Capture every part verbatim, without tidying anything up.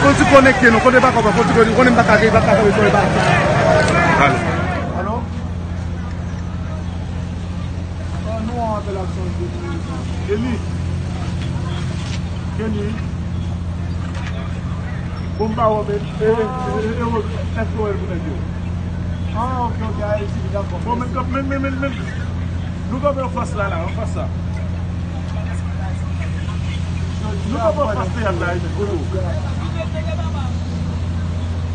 Fò w ti konekte non, kote pa konprann, fò w ti konekte, ou konnen m pa ka, pa ka, pa ka, pa ka. Alo. Alo? Oh, nou an apèl ak son de Eli. Kenny. Bon, m pa wè, men, e, e, e, e, e, èske w wè l pou nèg yo? Ah, ok, ok, Ayiti, dakò. Bon, men, men, men, men, men, nou kanpe anfas la, la, anfas la. Nou kanpe anfas teyat la, Ayiti, kote w?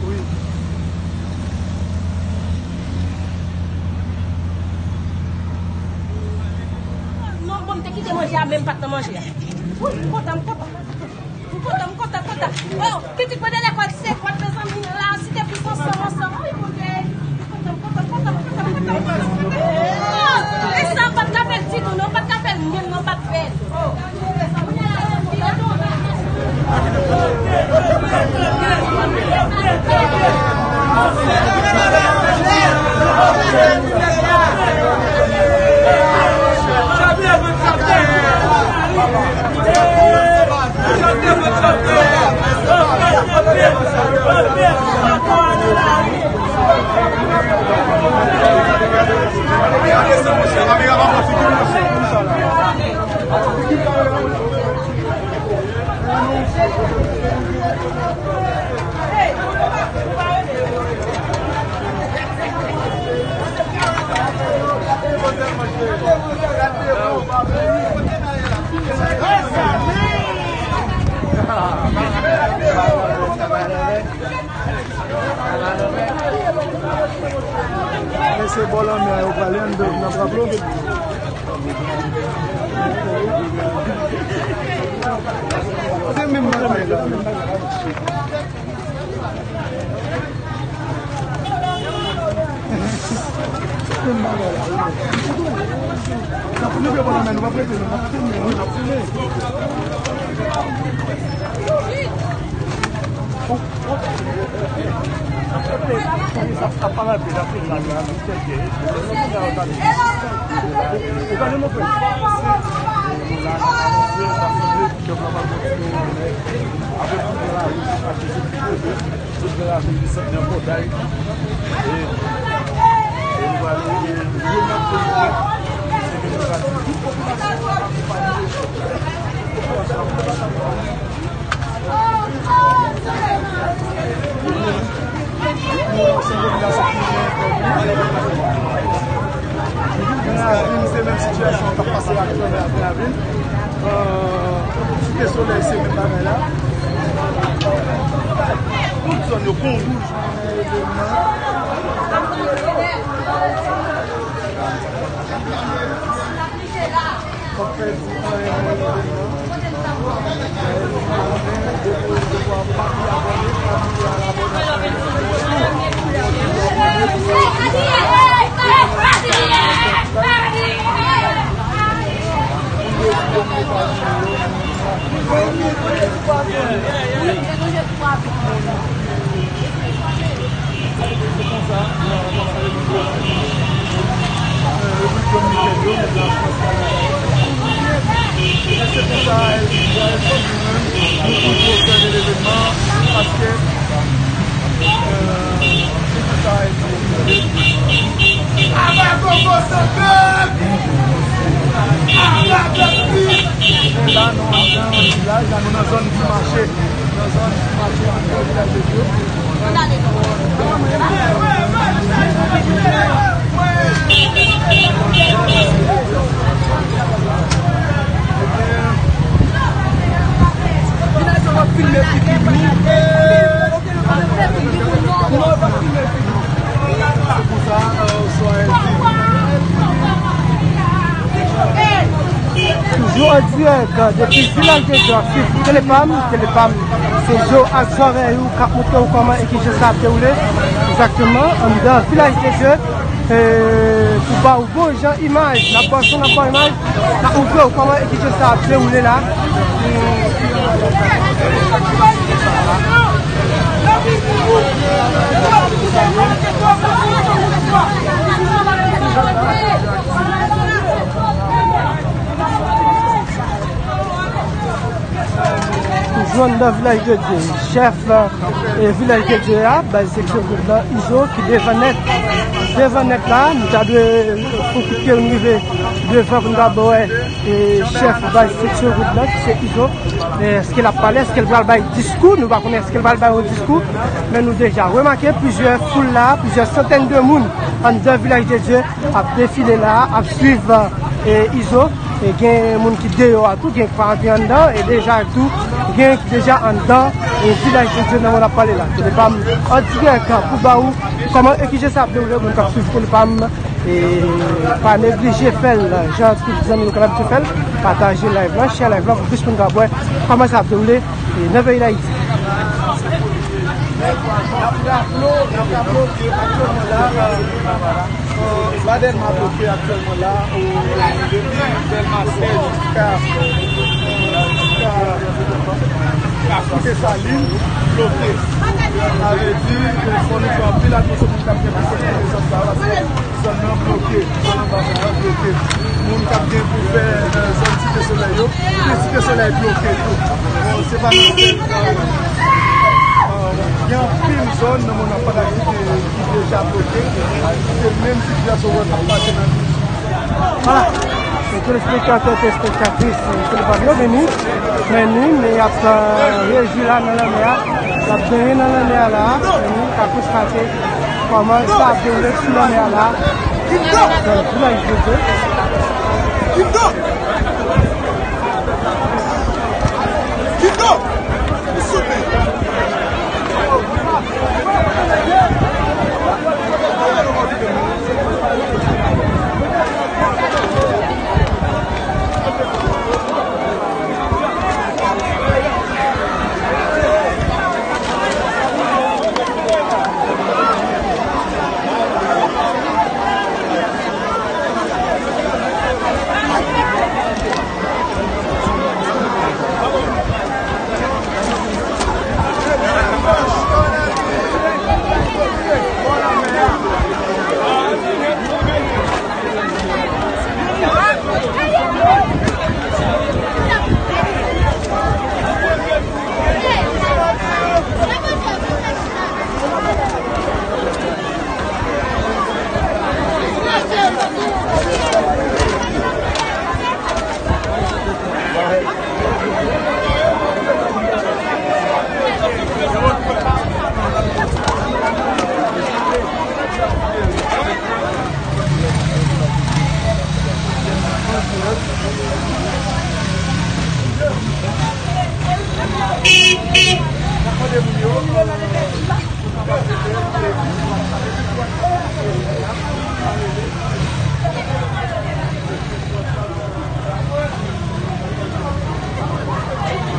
Wi. Non, bon, m te kite manje a, men m pa t nan manje a. Wi, m kontan, m kontan. M kontan, m kontan, m kontan. Oh, pitit mwen de lekòl, se kwat, mezanmi, la, si te plis ansanm, ansanm. Ay, Bondye. M kontan, m kontan, m kontan, m kontan, m kontan, m kontan. Oh, e sa, m pa t ka fè l ditou, non, m pa t ka fè l menm, non, m pa t fè l. Oh. Men se bò lanmè a yo prale, anndan vin ap raple w. Se menm bagay la. Se menm bagay la. N ap rive bò lanmè, nou p ap rete, nou n ap tounen, wi, n ap tounen. Granravin, se menm sitiyasyon k ap pase aktyèlman ak Granravin. Euh, Site Solèy, se menm bagay la. Tout zòn yo, Pon Wouj. La, nou antre nan yon vilaj, la, nou nan zòn Ti Mache. Nan zòn Ti Mache, antre nan vilaj de Dye. Toujou an dirèk depi Vilaj de Dye, sou Telepam. Telepam, se Joas Jorel ou k ap montre w kòman e ki jan sa ap dewoule. Egzakteman, anndan Vilaj de Dye, e, pou ba w bon jan imaj, n ap ba w son, n ap ba w imaj, n ap montre w kòman e ki jan sa ap dewoule la. Nou anndan Vilaj de Dye. Chèf, e, Vilaj de Dye a, baz seksyon Goud la, Izo, ki devan nèt. Devan nèt la, nou ta dwe fè kout pye nou rive devan pou nou ta wè, e, chèf baz seksyon Goud la, ki se Izo. E, èske l ap pale, èske l pral bay diskou? Nou pa konnen èske l pral bay yon diskou, men nou deja remake plizyè foul la, plizyè santèn de moun anndan Vilaj de Dye ap defile la, ap swiv, e, Izo. E gen moun ki deyò a tou, gen ki pa antre anndan, e deja tou, gen ki deja anndan, e, Vilaj de Dye nan mwen ap pale la. Telefam an dirèk pou ba ou kòman ekije sa ap dewoule, moun k ap swiv Telefam, e pa neglije fè l, jan tout zanmi nou kapab fè l, pataje live la, share live la, pou plis moun ka wè kòman sa ap dewoule, e, nan peyi Dayiti. N ap raple w, n ap raple w ke aktyèlman la, e, Ba Dèlma bloke aktyèlman la, o, depi Dèlma sèz jiska, jiska Site Salin bloke. Sa vle di, fò nou fè anpil atansyon pou n kapab gen plis konpezans sa, paske zòn nan bloke, zòn anba sa a bloke. Moun k ap gen pou fè, e, zòn Site Solèy yo, tout Site Solèy bloke tou. Bon, se pa nan sèl, e, e, gen anpil zòn nan mòn Padakri ki deja bloke. Se menm sitiyasyon w wè k ap pase nan vil Site. Vwala. E telespektatè, telespektatris, e, Telefam yo, vini, men ni, men y ap, e, rejwi la nan lanmè a. Y ap benyen nan lanmè a la. Men ni, ka konstate kòman sa ap dewoule sou lanmè a la. Nan Vilaj de Dye.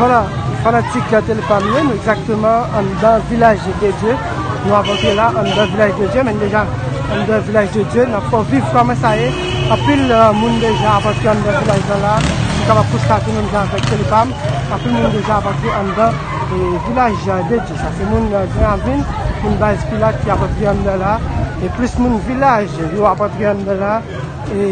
Vwala, fanatik Telefam yo, nou egzakteman anndan Vilaj de Dye. Nou ap antre la, anndan Vilaj de Dye, men deja anndan Vilaj de Dye, n ap fè w viv kòman sa ye. Anpil, e, moun deja ap antre anndan vilaj lan la. Nou kapab konstate menm jan avèk Telefam, anpil moun deja ap antre anndan, e, Vilaj de Dye. Sa se moun, e, Gran Ravin, moun baz Pilat ki ap antre anndan la. E plis moun vilaj yo ap antre anndan la. E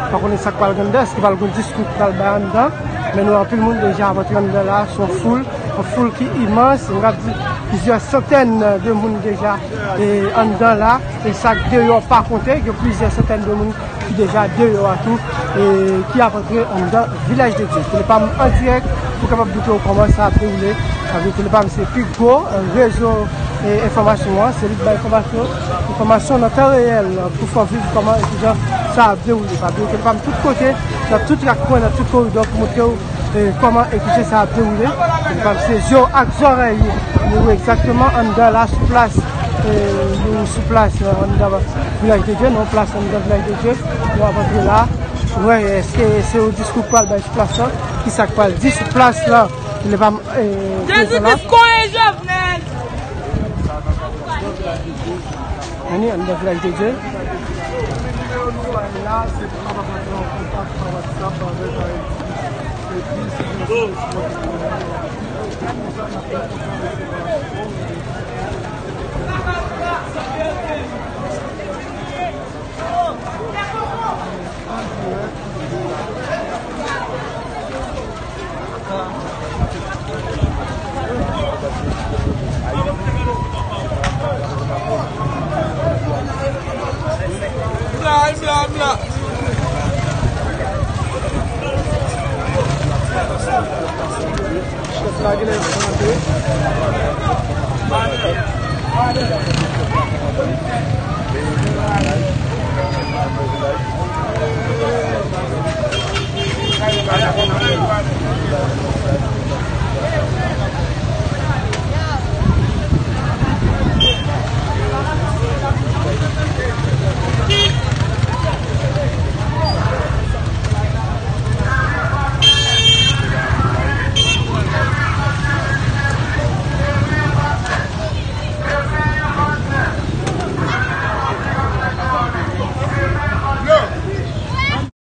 pa konnen sa k pral gen anndan, èske pral gen diskou k pral bay anndan, men nou wè anpil moun deja ap antre anndan la, se yon foul, yon foul ki imans, m ap di plizyè santèn de moun deja, e, anndan la, e sa k deyò pa konte, gen plizyè santèn de moun ki deja deyò a tou, e ki ap antre anndan Vilaj de Dye. Telefam an dirèk pou kapab montre w kòman sa ap dewoule. Sa vle di Telefam se pi gwo, e, rezo, e, enfòmasyon an, se li k bay enfòmasyon, enfòmasyon nan tan reyèl, e, pou fè w viv kòman e kijan sa ap dewoule. Sa vle di Telefam tout kote, nan tout rak kwen, nan tout koridò pou montre w, e, kòman e kijan sa ap dewoule. Telefam se zye w ak zòrèy ou. Nou egzakteman anndan la sou plas, e, nou sou plas, e, anndan Vilaj de Dye, nan yon plas anndan Vilaj de Dye. Nou ap antre la. Wè, èske se yon diskou k pral bay sou plas lan? Kisa k pral di sou plas lan? Telefam, e, Jezi Kris konyen Jovenel. Anni, anndan Vilaj de Dye.